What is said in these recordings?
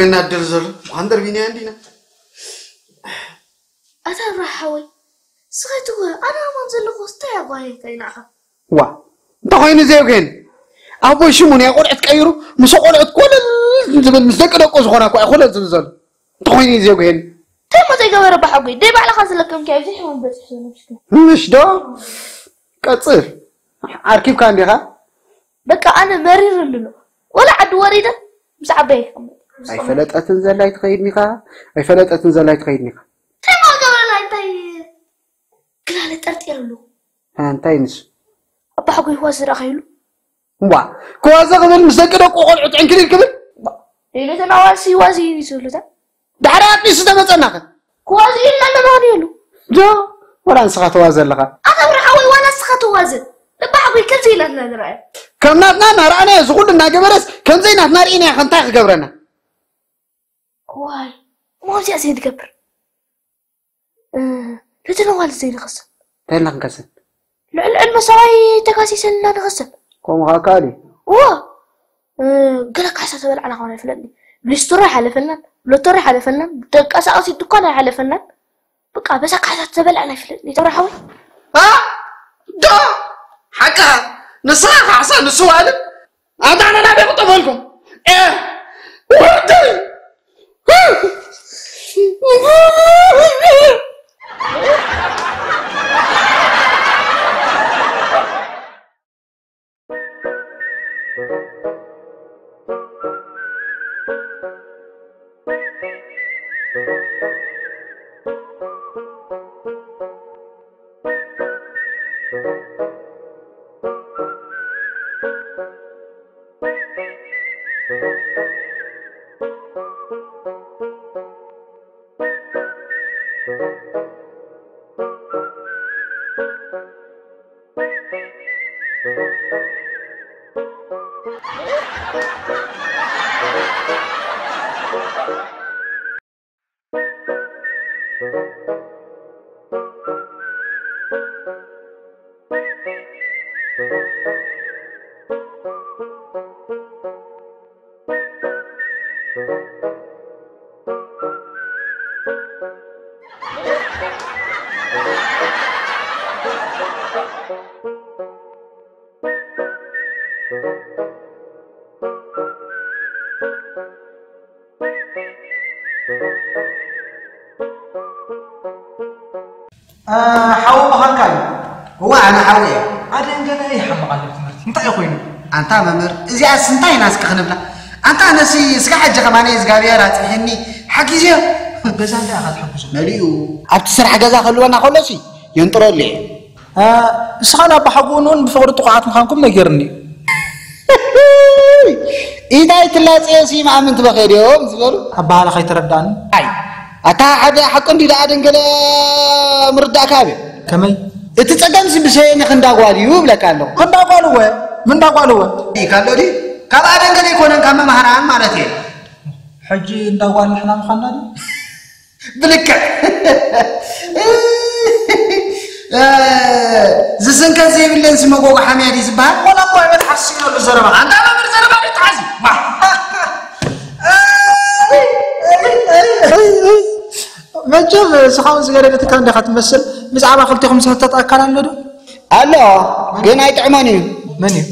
እናድር ዘሎ ምዃን ደርቢና እንዲና። ኣታ ኣብርሃ ሓወይ፣ ስኻ ትወ ኣነ ኣማን ዘለኹ ስታይ ኣጓየካ ኢናኻ። ዋ፣ እንተኾይኑ ዘዮግሄን ኣቦይ ሽሙ ናይ ቆልዑት ቀይሩ፣ ምስ ቆልዑት ኮለል ዝብል፣ ምስ ደቂ ደቁ ዝኾነ እኮ እዩ ኮለል ዝብል ዘሎ። እንተኾይኑ ዘዮግሄን እንታይ ሞት ይገበረ ባሓጎይ፣ ደይ ባዕልኻ ዝለከምካዮ ዘይሕማም በፂሑ ዘሎ ምሽኪን። ምሽ ዶ? ቀፅል። ኣርኪብካ እንዲኻ? በቃ ኣነ መሪር ኣሎ። ወላ ዓዲ ወሪደ ምስ ዓባይ ይቀመጥ። ኣይፈለጠትን ዘላይ ትኸይድኒኻ? ኣይፈለጠትን ዘላይ ትኸይድኒኻ? እንታይ ማ ገበረላ? እንታይ ክላለ ጠርጢር ኣሎ? እንታይ ንሱ? ኣባሓጎይ ህዋ ዝረኣኸ ኢሉ። እምቧ፣ ክዋዘ ክብል ምስ ደቂ ደቁ ቆልዑ ዕንክሊል ክብል? እባ፣ ሌሎተን ኣዋልሲ ዋዚ እዩ ዝብሉታ። ዳሕሪ ኣጥቢሱ ተመጸናኸ? ክዋዚ ኢልና ነባህሉ የሉ። ዶ፣ ወላ ንስኻ ተዋዘ ኣለኻ? ኣታ ብርሓወይ ዋላ ንስኻ ተዋዘ። ኣባሓጎይ ከምዚ ኢላትና ንረኣዮ። ከም ናትና እናረኣናዮ እዚ ኩሉ እናገበረስ ከምዘይ ናትና ርኢናዮ ከ እንታይ ክገብረና? ዋይ፣ እሞ ከምዚኣ ዘይንገብር። እ፣ ነቲ ነዋል ዘይንኸስብ። እንታይ ኢልና ክንከስብ? ልዕሊ ዕድመ ሰብኣይ ተካሲሰልና ንኸስብ። ከምኡ ኸዓ ከኣል እዩ። እዋ፣ እ፣ ገለ ካሕሳ ተበላዕና ኸማን ኣይፍለጥኒ። ብሊስትሮ ኣይሓለፈልናን፣ ሎተሪ ኣይሓለፈልናን፣ ተንቀሳቐሲት ድኳን ኣይሓለፈልናን። በቃ በዛ ካሕሳ ተበላዕና ኣይፍለጥኒ። ተብርሓወይ? ኣ፣ ዶ፣ ሓቅኻ፣ ንስኻ ካሕሳ፣ ንሱ ዋልን? ኣንታ ኣነ ናበይ ክጠፈልኩም? ኤ፣ ወደይ! እ፣ ሓው ምዃንካ እዩ። እዋ፣ ኣነ ሓው እየ። ኣደን ገለ ይሓምቕ ኣሎ ብትምህርቲ። እንታይ እዩ ኮይኑ? ኣንታ መምህር፣ እዚኣስ እንታይ ኢና እስከ ክንብላ? ኣንታ ነሲ እስከ ሕጂ ከማን እግዚኣብሔር ኣጽኒሕኒ ሓጊዘዮ። ገዛ እንታይ ኢኻ ትሕግዞ? መሊኡ። ኣብቲ ስራሕ ገዛ ክህልወና ከሎሲ የንጥረሉ እየ። እ፣ ንስኻን ኣባሓጎኡን እውን ብፍቕሪ ጥቑዓት ምዃንኩም ነጊርኒ እዩ። ኢታይ ትላጽዮ ሲ ማእምን ትበኸ ድዮም ዝበሉ? ኣባሃላ ከይተረዳእኒ። ኣይ፣ ኣታ ሓደ ሓቂ እንዲ ደኣ ደንገለ ምርዳእካ ኣብዮ። ከመይ? እቲ ጸገምሲ ብሰየኒ ክንዳ ጓል እዩ እብለካ ኣለኹ። ክንዳ ጓል እወ፣ ምንዳ ጓል እወ። ኢካ ኣሎ ድዩ? ካብ ኣደንገለ ኣይኮነን፣ ካብ መምሃራን ማለት እየ። ሕጂ እንዳ ጓል ንሕና ምዃንና ድዩ? ብልክዕ። እ፣ ዝስንከት ዘይብለን ሲ መጎጎ ሓምያ ድዩ ዝበሃል? ዋላ እኮ ኣይበል ሓሲኖ ኣሎ ዘረባ። ኣንታ መምህር ዘረባ ይትሓዝ። ዋ። መቸም ስኻውን ዝገደደትካ እንዲኻ ትመስል። ብዛዕባ ክልቲኹም ዝሕተት ኣካል ኣሎ ዶ? ኣሎ፣ ግን ኣይጥዕሞን እዩ። መን እዩ?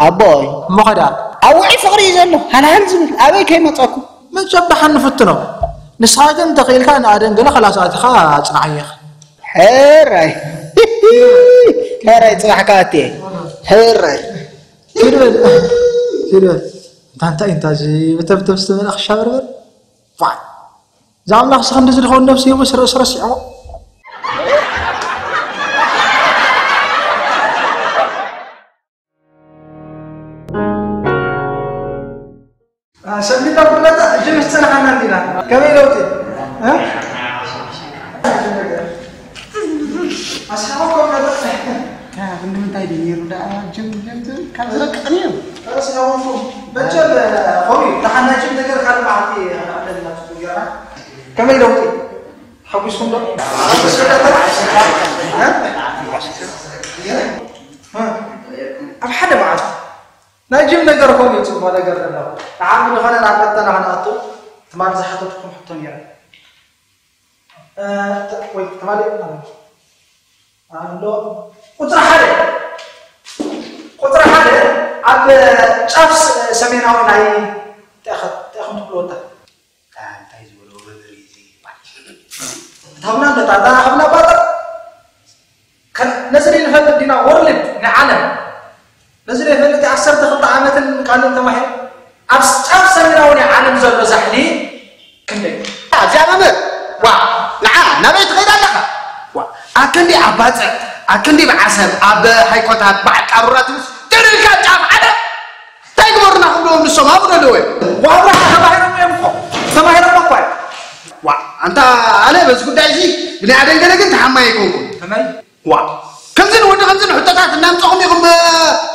ኣቦይ። እሞ ኸ ደኣ? ኣብ ውዑይ ፍቕሪ እዩ ዘሎ። ሃልሃል ዝብል። ኣበይ ከይመጸኩም? መቸም ደሓን ንፍትኖ። ንስኻ ግን እንተኽኢልካ ንኣደን ገለ ከላስ ኣቲኻ ኣጽንዓዮ ኢኻ። ሕራይ። ሕራይ ጽባሕ ከኣቲ እየ። ሕራይ። ኪድ በል። ኪድ በል። እንታ እንታይ እንታ እዚ ብተብተብ ዝተመልኣ ክሻ በርበር? ፋይ። እዛ ኣምላኽ ስኽ እንደዚ ዝኸውን ነብሲ ሂቡ ስረ-፣ ስረ ስርሲዕዎ። አ፣ ሰሚታ ኩነታ ሕጂ ምስ ጸናሓና እንዲና። ከመይ ለውጢ? እ? ኣስሓበኩም ነበር። ካብ ንምንታይ ድዩ ነይሩ ደኣ ጅም፣ ጅም ትብል? ካብ ዝረቅቕ ነይሩ። ኣስሓበኩም። መቸም፣ ከምኡ እዩ። ደሓን ናይ ጅም ነገር ካልእ መዓልቲ ኣዕለልና ትብሉ ጌርና። ከመይ ለውጢ? ሓጒስኩም ዶ? ኣብ ሓደ መዓልቲ ናይ ጅም ነገር ከምኡ እዩ፣ ጽቡቕ ነገር ኣሎ። ንዓኹም ዝኾነ ናብ ፈተና ክንኣቱ፣ ማር ዝሓተትኩም ሕቶ ነይረ። እ፣ ተ-፣ ወይ ተማሪ ኣሎ። ቁፅሪ ሓደ፣ ቁፅሪ ሓደ ኣብ ጫፍ ስ-፣ ሰሜናዊ ናይ እንታይ ኢኻ-፣ እንታይ ኢኹም ትብልዎ እታ? እንታይ ዝበሎ መምህር እዩ እዚ? እታ ቡና እንደ ጣጣ፣ እታ ቡና ባጥር። ከ-፣ ነዚ ዘይንፈልጥ ዲና ወርልድ ናይ ዓለም? ነዚ ዘይፈልጥ ዓሰርተ ክልተ ዓመትን ካልእን ተማሂሩ ኣብ ጫፍ ሰሜናዊ ናይ ዓለም ዘሎ ዛሕሊ ክንደይ? ኣብዚኣ መምህር፣ ዋ፣ ንዓ ናበይ ትኸይድ ኣለኻ? ዋ፣ ኣክንዲ ኣብ ባጽዕ፣ ኣክንዲ ብዓሰብ፣ ኣብ ሃይኮታት፣ በዓል ቃሩራ ትብስ፣ ጥርልካ ጫፍ ዓለም። እንታይ ግበሩና ክብልዎም ንሶም ኣብኡ ዘለዉ እዮም። ዋብራ ተማሂሮም እዮም እኮ። ተማሂሮም እኮ እዮም። ዋ፣ ኣንታ ኣነ በዚ ጉዳይ እዚ ብናይ ኣደንገለ ግን ተሓማይ ኣይኮንኩን። ከመይ? ዋ፣ ከምዚ ንወዲ ከምዚ ንሕቶታት እናምፀኹም ኢኹም፣ እ፣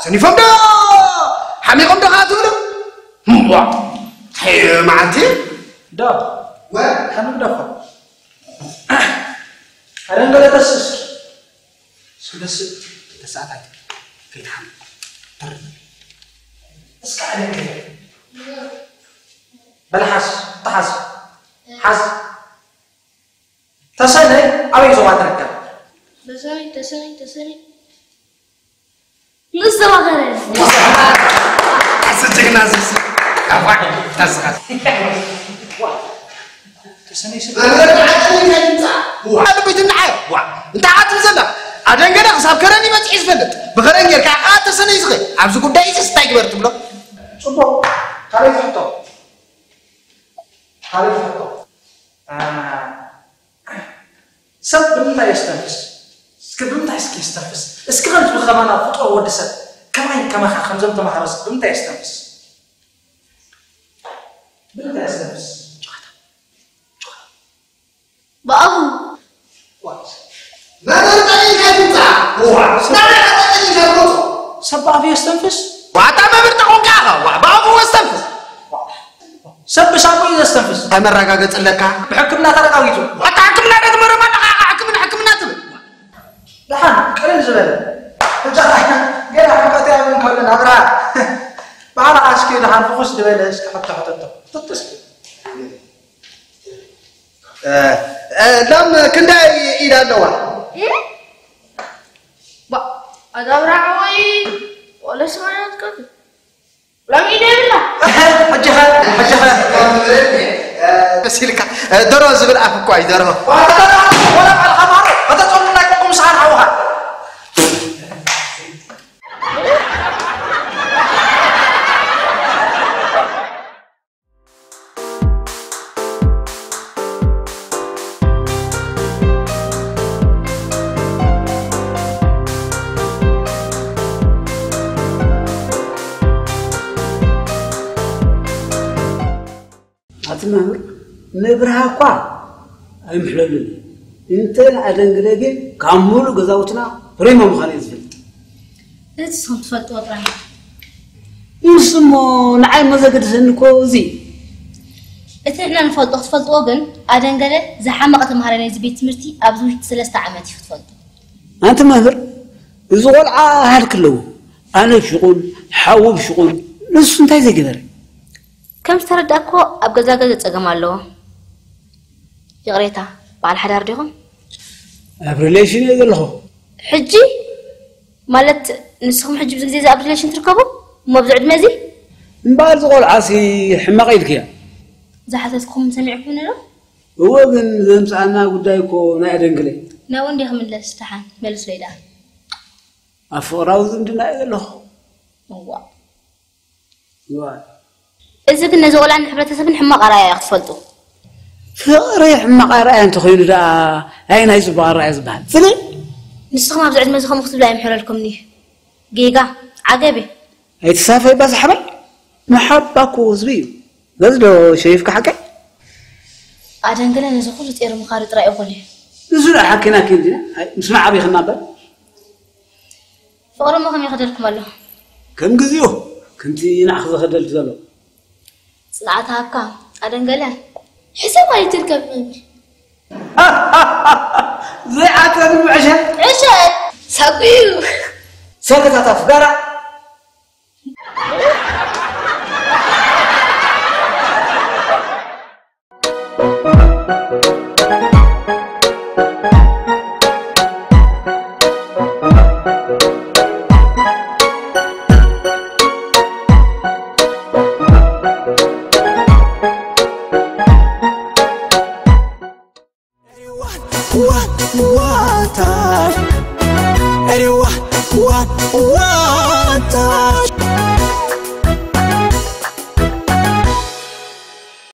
ሰኒፎም ዶ ሓሚቖም ዶ ከዓ ትብሉ? ዋ፣ እንታይ መዓልቲ? ዶ? ወ? ከመይ ዶ እኮ? ኣደንገለ ተስእስኪ። ስለ ስ-፣ ተሳእታት ከይትሓም። ተር-፣ እስከ ኣደንገለ። በል ሓዝ፣ ተሓዝ። ሓዝ። ተሰነይ ኣበይ ዞባ ትርከብ? ተሰነይ፣ ተሰነይ፣ ተሰነይ። ንስ ዞባ ከረን። ኣሰ ጅግና ዝስ። ኣፋ፣ ታስኻት። ተሰነይ ስለ መምህር ንዓይ እንታይ ይምጻእ? ዋ፣ ልበይ ትምንዓዮ። ዋ፣ እንታይ ዓትም ዘላ? ኣደንገለ ክሳብ ከረን ይመጽእ ዝፈልጥ። ብኸረን ጌርካ ከዓ ተሰነይ ዝኸ-፣ ኣብዚ ጉዳይ እዚ እንታይ ግበር ትብሎ? ጽቡቕ። ካልኣይቲ ሕቶ። ካልኣይቲ ሕቶ። አ፣ ሰብ ብምንታይ የስተንፍስ? እስኪ ብምንታይ እስኪ የስተንፍስ? እስኪ ከምዚ ብኸማና ፍጡር ወዲ ሰብ ከማይ ከማኻ ከምዞም ተማሃሮ እስኪ ብምንታይ የስተንፍስ? ብምንታይ የስተንፍስ? ብኣፉ። መምህር ጠሊንካ ይምጻእ። ዋ፣ ናበይ ጠሊንካ ይምጻእ? ሰብ ብኣፉ የስተንፍስ? ዋታ መምህር ተኾንካ ኢኻ። ዋ፣ ብኣፉ ወስተንፍስ። ሰብ ብሳንቡእ እዩ ዘስተንፍስ። እንታይ መረጋገጺ ኣለካ? ብሕክምና ተረጋጊጹ። ዋታ ሕክምና ዶ ትመረም ኣለኻ? ሕክምና፣ ሕክምና ትብል። ደሓን፣ ቅልል ዝበለ። እዛ ገና ሕንቀት ያብን ከሎ ናብራ። ባዕላ እስኪ ደሓን ፍኹስ ዝበለ እስኪ ሕቶ ሕተቶ። ፍትሽ። እ፣ እ፣ ላም ክንደይ ኢድ ኣለዋ? እ? ባ-፣ ኣዳብራ ወይ ወለስ ማለት ከ? ላም ኢድ የብላ። ሕጂ ኸ፣ ሕጂ ኸ? መሲልካ፣ እ፣ ደሮ ዝብል ኣፍ እኮ እዩ፣ ደሮ። ዋላ፣ ዋላ ባዕልኻ ማሮ፣ ከተጸሉ ናይ ቆቁም ሰዓን ሓውኻ። ኣቲ መምህር፣ ንብርሃ እኳ ኣይምሕለሉን እዩ። እንተ ንኣደንግለ ግን ካብ ሙሉእ ገዛውትና ፕሪሞ ምዃኑ እየ ዝፈልጥ። እዚ ንስኹም ትፈልጥዎ ጥራይ እዩ። ንሱ እሞ ንዓይ እሞ ዘገድሰኒ እኮ እዚ እዩ። እቲ ንሕና ንፈልጦ ክትፈልጥዎ ግን ኣደንገለ ዝሓመቐ ተምሃራይ ናይዚ ቤት ትምህርቲ ኣብዚ ውሽጢ ሰለስተ ዓመት እዩ ክትፈልጡ። ኣንቲ መምህር፣ እዚ ቆልዓ ሃልክ ኣለዎ። ኣነ ብሽቑል፣ ሓዉ ብሽቑል፣ ንሱ እንታይ ዘይገበረ? ከም ዝተረዳእክዎ ኣብ ገዛ ገለ ጸገም ኣለዎ። ይቕሬታ፣ በዓል ሓዳር ዲኹም? ኣብ ሪሌሽን እየ ዘለኹ። ሕጂ? ማለት ንስኹም ሕጂ ብዙ ግዜ እዚ ኣብ ሪሌሽን ትርከቡ? እሞ ኣብዚ ዕድመ እዚ? እምበኣር እዚ ቆልዓሲ ሕማቕ ኢልክያ። ዝሓተትኩም ሰሚዕኩምኒ ዶ? እወ፣ ግን ዘምጽኣና ጉዳይ እኮ ናይ ኣደንግለ። ናብኡ እንድየ ክምለስ፣ ደሓን መልሱለይ ደኣ። ኣብ ፍቕራዊ ዝምድና እየ ዘለኹ። እዋእ። እዋእ። እዚ ግን ነዚ ቆልዓን ንሕብረተሰብን ሕማቕ ኣርኣያ እዩ ክትፈልጡ። ፍቕሪ ሕማቕ ኣርኣያ እንተኾይኑ ደኣ ኣየናይ ጽቡቕ ኣርኣያ ዝበሃል? ፍልይ! ንስኹም ኣብዚ ዕድመ እዚ ከምኡ ክትብሉ ኣይምሕረልኩምን እዩ። ጌጋ፣ ዓገብ እዩ። ኣይትሳፈይ እባ ሳሕባይ። መሓባ እኮ ህዝቢ እዩ። በዚ ዶ ሸይፍካ ሓቀይ? ኣደንገለ ነዚ ኩሉ ጼሩ ምኻዱ ጥራይ እኹል እዩ። ንሱ ደኣ ሓኪና ኪን ዲና? ኣይ፣ ምስ መዓቢኽና እምበር። ፍቕሪ እሞ ከመይ ይኸደልኩም ኣሎ? ከም ግዜኡ፣ ከምቲ ንዓኺ ዝኸደልኪ ዘሎ። ጽንዓት ሃብካ፣ ኣደንገለ። ሕሰብ ኣይትርከብ መምህር። ዘይዓተኒ ብዕሸል። ዕሸል። ሳጉ እዩ። ሰክታታት በራ። What, what, what, what, what, what,